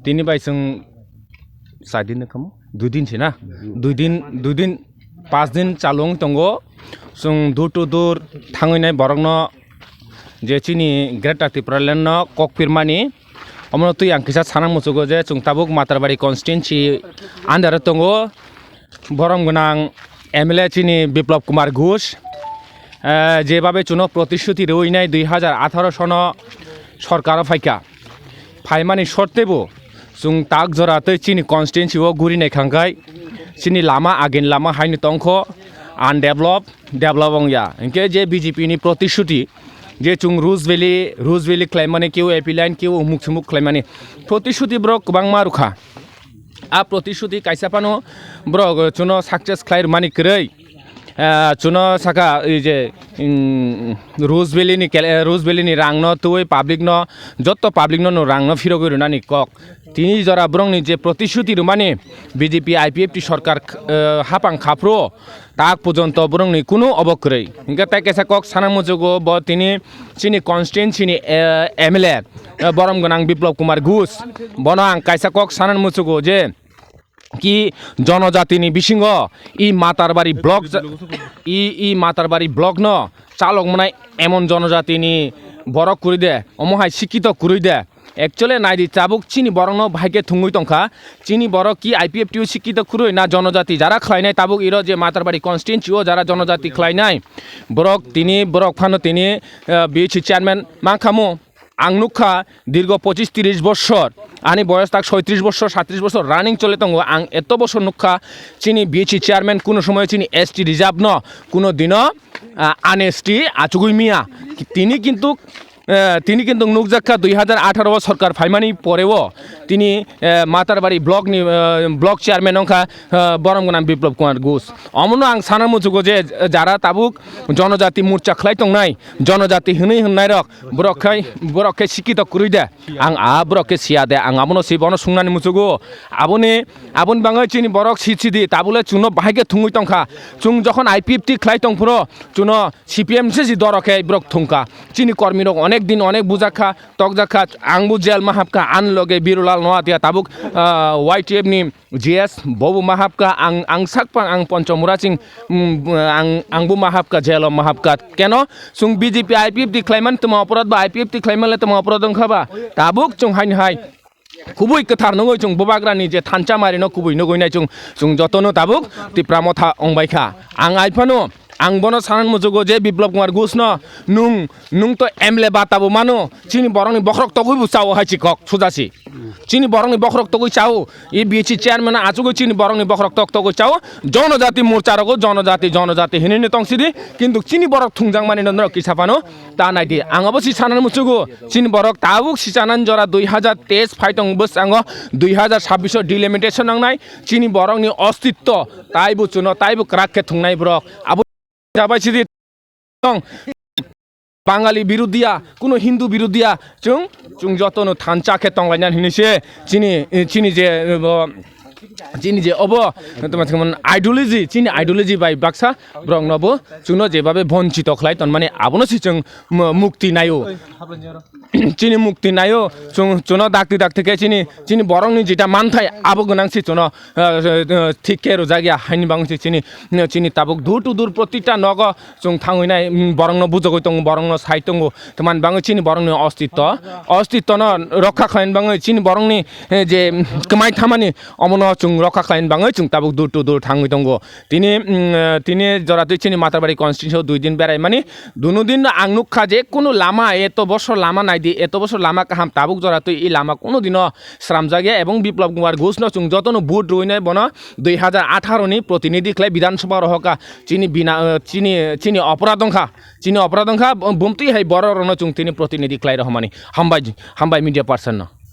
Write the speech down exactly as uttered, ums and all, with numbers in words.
Tini bai chwng char din kamo? Dui din se na? Dui din, dui din, pas din chalung tongo. Chwng door to door thangwi nai borokno je chini Greater Tipraland no kok pirmani. Omono twi ang kisa sana muchugo je chwng tabuk Matarbari constituency under o tongo. Borom gwnang M L A chini Biplab Kumar Ghosh, eh, jebabe chuno protishuti rwinai dui hajar atharo sono sorkaro phaikha. Phaimani sortebo chwng tak jora tei chini constituency o guri nai khangkhai chini lama agin lama haino tongkho undevelop, develop wngya. Hinkhe je B J P ni protishuti je chwng Rose Valley, Rose Valley khlaimani keu A P line keu umuk sumuk khlaimani protishuti borok kwbangma rwkha. A protishuti kaisa phano borok chuno success khlai rwmani kwrwi. Ah, chuno saka ei je, mm, Rose Valley ni kele-, Rose Valley ni rang no twi public no, jotto public no, no rang no phirogwi rwnani kok. Tini jora borok ni je protishuti rwmani B J P I P F T sorkar, eh, hapang khaphru tak pojonto borok ni kunu obo kwrwi. Hinkhe tai kaisa kok sana muchugo bo tini chini constituency ni, eh, M L A, eh, borom gwnang Biplab Kumar Ghosh. Bono ang kaisa kok sana muchugo je ki jonojatini bisingo i Matarbari block ja-, i, i Matarbari block no chalok mwnai emon jonojatini borok kwrwi de, omo hai sikito kwrwi de. Actually naidi tabuk chini borok no bahai khe thungwi tongkha, chini borok ki I P F T o sikito kwrwi na jonojati jara khlainai tabuk iro je Matarbari constituency o jara jonojati khlainai borok tini borok phano tini, eh, B H C chairman mankhamu. Ang nukha dirgo pochish trish bossor, ani boyos tak soitrish bossor, sattrish bossor running chole tongo. Ang eto bossor nukha chini B H C chairman kuno somoy chini S T reserve no kuno dino, ah, unST achugwi miya. Tini kintu, eh, tini kintu nukjakha dui hajar atharo o sorkar phaimani poreo tini, eh, Matarbari block ni, eh, block chairman wngkha, eh, borom gwnang Biplab Kumar Ghosh. Omono ang sana muchugo je, eh, jara tabuk jonojati morcha khlai tongnai, jonojati hwnwi hwnnairok, borok khai, borok khe sikito kwrwi de. Ang a borok khe siya de, ang abono si bono sungnani muchugo. Aboni, aboni bangwi chini borok si sidi, tabule chwngno bahai khe thungwi tongkha. Chwng jokhon I P F T khlai tongphuru, chwngno C P M se si doro khe borok thungkha. Chini kormirok onek din onek bujakha, tokjakha, ang bo jail ma hapkha, ani loge Birulal Noatia tabuk, ah, Y T F ni G S bobo ma hapkha, ang, ang sakpang ang Ponchomura sing, mm, ang, ang bo ma hapkha, jail o ma hapkha. Keno? Chwng B J P I P F T khlaiman tamo oporad ba, I P F T khlaiman le tamo oporad wngkha ba? Tabuk chwng haini hai kubui kwthar nungwi chwng bubagrani je thansa marino kubui nugwi nai chwng, chwng jotono tabuk Tipra Motha wngbaikha. Ang aiphano, ang bono sanan muchugo je Biplab Kumar Ghosh no nung, nung to M L A ba tabo mano, chini borokni bokhorok togwi bo chao hai chi kok sujasi. Chini borokni bokhorok togwi chao, e B H C chairman achugwi chini borokni bokhorok tok togwi chao, jonojati morcha rogo jonojati, jonojati hinwi no tongsidi, kintu chini borok thungjak mani no norok kisa phano ta naidi. Ang abo si sanani muchugo, chini borok tabuk si sanani jora dui hajar teis phai tong bwskango dui hajar sabbish o delimitation nangnai, chini borokni ostitto taibo chuno taibo kwrak khe thungnai borok. Abo Jabai sidi tong. Bangali birudiya, kuno Hindu birudiya, chwng, chwng jotono thansa khe tonglainani hinwi se chini, chini je, bo, chini je obo, tamo thwngmani ideology, chini ideology bai baksa borokno bo chwngno jebabe bonchito khlai tonmani abono se chwng mu-, mukti naio. Chini mukti naio, chwng, chwngno dakti dakti khe chini, chini borokni jeta manthai abo gwnang se chwngno, ah, ah, thik khe rwjak ya haini bangwi se chini, chini tabuk door to door protita nogo chwng thangwi nai, mm, borokno bujogwi tongo, borokno sai tongo, tamani bangwi chini borokni ostitto, ostitto no rokha khlaina bangwi chini borokni, eh, je, mm, kwmai thamani omono chwng rokha khlaina bangwi chwng tabuk door to door thangwi tongo. Tini, mm, tini jora twi chini Matarbari constituency o dui din berai mani, dunu din ang nukha je kunu lama, eto bosor lama naidi, eto bosor lama kaham tabuk jora twi i lama kunu dino sramjak ya, ebong Biplab Kumar Ghosh no chwng jotono vote rwinai bono dui hajar atharo ni protinidhi khlai Bidhan Sabha rohoka chini bina, eh, chini, chini oporad wngkha, chini oporad wngkha, bumtwi hai borok rokno chwng tini protinidhi khlai rohormani. Hambai, hambai media person no.